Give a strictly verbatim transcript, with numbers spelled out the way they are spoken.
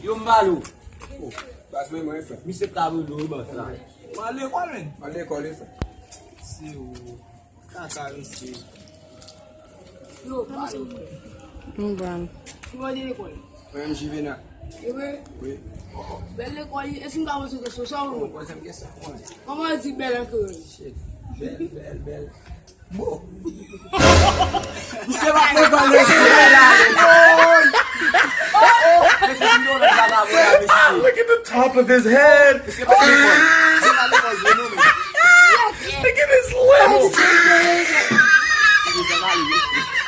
Yo, m pale w. Oh, baz mwen, mwen, frè. Misye ta rele w, baz la. Mwen al lekòl, men. Mwen al lekòl, wi, frè. Se ou. Kaka, mesye. Yo, kòman se ou? M bon. Ki bò de lekòl? Mwen menm Jivena. E vre? Wi. Bèl lekòl, e si m ka poze w kesyon, sa ou? Bon, poze m kesyon. Kòman yo di bèl an kreyòl? Shit. Bèl, bèl, bèl. Bon. Misye pa pran lekòl, mesye. Mesye, si nou lòt la, la, la, mesye. Look at the top of his head. Misye pa lekòl. Misye pa lekòl, vre non, men. Look at his lips. Misye pa lekòl, mesye.